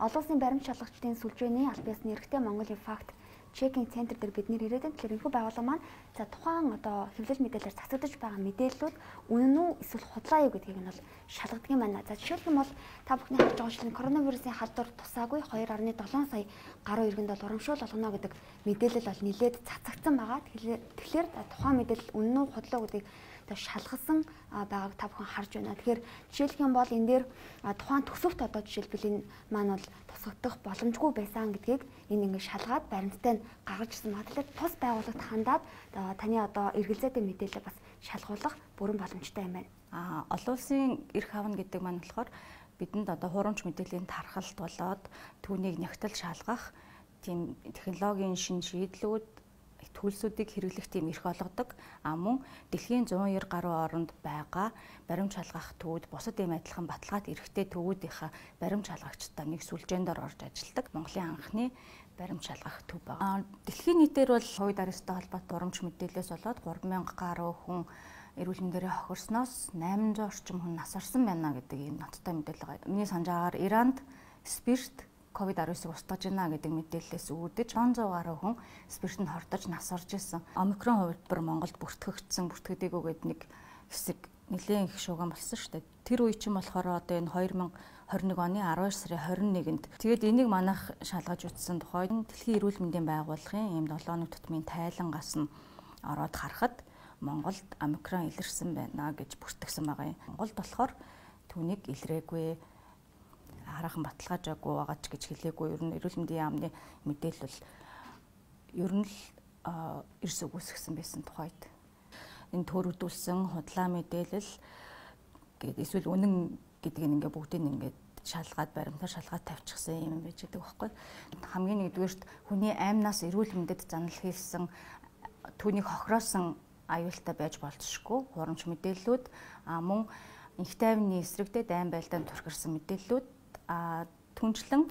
Олон улсын баримт шалгагчдын сүлжээний аль биесны эрхтэй Монголын факт чекинг центр дээр бид нэр ирээд байна. Тэгэхээр энэхүү байгууллага маань за тухайн одоо хэвлэл мэдээлэлээр цацагдаж байгаа мэдээллүүд үнэн үү эсвэл худлаа юу гэдгийг нь бол шалгадаг юм байна. За жишээлх юм бол та бүхний харж байгаа шилэн коронавирусын халдвар тусаагүй 2.7 сая гаруй иргэнд бол урамшуул олгоно гэдэг мэдээлэл бол нэлээд цацагдсан байгаа. Тэгэхээр тухайн мэдээлэл үнэн үү худлаа гэдгийг шалгасан байгааг та бүхэн харж байна. Тэгэхээр жишээлх юм бол энэ дээр тухайн төсөвт одоо жишээлбэл энэ маань бол тусгагдах боломжгүй байсан гэдгийг энэ ингээд шалгаад баримттай нь гаргаж ирсэн байна. Тэгэхээр тус байгууллагт хандаад таны одоо эргэлзээтэй мэдээлэл бас шалгуулах бүрэн боломжтой юм байна. Олон улсын эрх авна гэдэг маань болохоор бидэнд одоо хуурамч мэдээллийн тархалт болоод түүнийг нягтал шалгах тийм технологийн шин шийдлүүд төлсүүдийг хэрэглэх тийм эрх олгодог. А мөн дэлхийн 190 гаруй оронд байгаа баримт шалгах төвүүд бусад ийм адилхан баталгаат эрхтэй төвүүдийнхээ баримт шалгагчдаа нэг сүлжээнд орж ажилладаг. Монголын анхны баримт шалгах төв байна. Дэлхийн нийтээр бол COVID-19-тэй холбоотой урамч мэдээлэлээс болоод 3000 гаруй хүн эрүүл мэндээрээ хохирсноос 800 орчим хүн нас орсон байна гэдэг ийм ноцтой мэдээлэл байгаа. Миний санаж байгаагаар Иранд спирт COVID-19-ыг устгаж байна гэдэг мэдээллээс үүдэж 700 гаруй хүн спиртэнд хордож нас орж исэн. Омикрон хувилбар Монголд бүртгэгдсэн, бүртгэдэггүй гэдэг нэг хэсэг нэлээд их шууган болсон шүү дээ. Тэр үе чинь болохоор одоо энэ 2021 оны 12 сарын 21-нд тэгээд энийг манайх шалгаж үзсэн тухай Дэлхийн эрүүл мэндийн байгууллагын ийм 7 хоног тутмын тайлангаас нь ороод харахад Монголд омикрон илэрсэн байна гэж бүртгэсэн байгаа юм. Монголд болохоор түүнийг илрээгүй, хараахан баталгаажаагүй байгаа ч гэж хэлээгүй. Ер нь эрүүл мэндийн яамны мэдээлэл бол ер нь л эрс үгүйсгэсэн байсан тухайд. Энэ төрөгдүүлсэн худлаа мэдээлэл гээд эсвэл үнэн гэдгийг ингээ бүгдийг ингээд шалгаад баримтаар шалгаад тавьчихсан юм байж байгаа байхгүй. Хамгийн нэгдүгээрт хүний аймнаас эрүүл мэндэд занал хийлсэн түүнийг хохироосон аюултай байж болзошгүй хуурамч мэдээллүүд, мөн инх тайвны эсрэгдээ дайн байлдаанд турхирсан мэдээллүүд, түнчлэн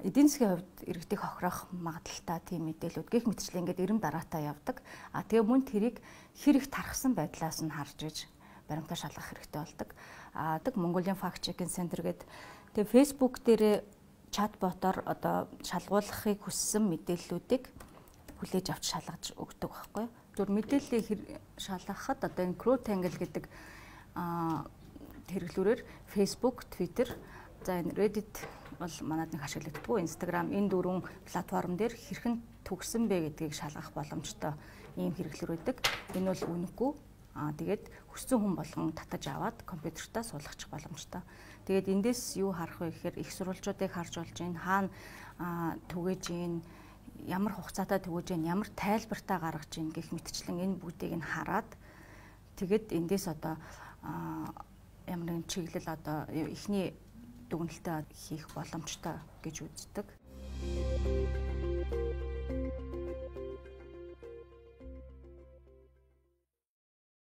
эдийн засгийн хувьд иргэдийг хохироох магадлалтай тийм мэдээлүүд гэх мэтчлэн ингээд эрэм дараатай явдаг. Тэгээ мөн тэрийг хэр их тархсан байдлаас нь харж иж баримтаа шалгах хэрэгтэй болдог. Тэг Mongolian Fact Checking Center гэдэг тэгээ Facebook дээр чатботоор одоо шалгуулахыг хүссэн мэдээллүүдийг хүлээж авч шалгаж өгдөг байхгүй. Зүгээр мэдээллийг шалгахад одоо энэ CrowdTangle гэдэг хэрэглүүрээр Facebook, Twitter, за энэ Reddit бол манад нэг ашиглагддаггүй, Instagram энэ дөрвөн платформ дээр хэрхэн төгсөн бэ гэдгийг шалгах боломжтой ийм хэрэглүүр байдаг. Энэ бол үнэгүй. Тэгээд хүссэн хүн болгон татаж аваад компьютертаа суулгачих боломжтой. Тэгээд эндээс юу харах вэ гэхээр их сурвалжуудыг харж болж байна, хаана түгээж байна, ямар хугацаатай түгээж байна, ямар тайлбартаа гаргаж байна гэх мэтчлэн энэ бүгдийг нь хараад тэгээд эндээс одоо ямар нэгэн чиглэл одоо эхний дүгнэлтээ хийх боломжтой гэж үздэг.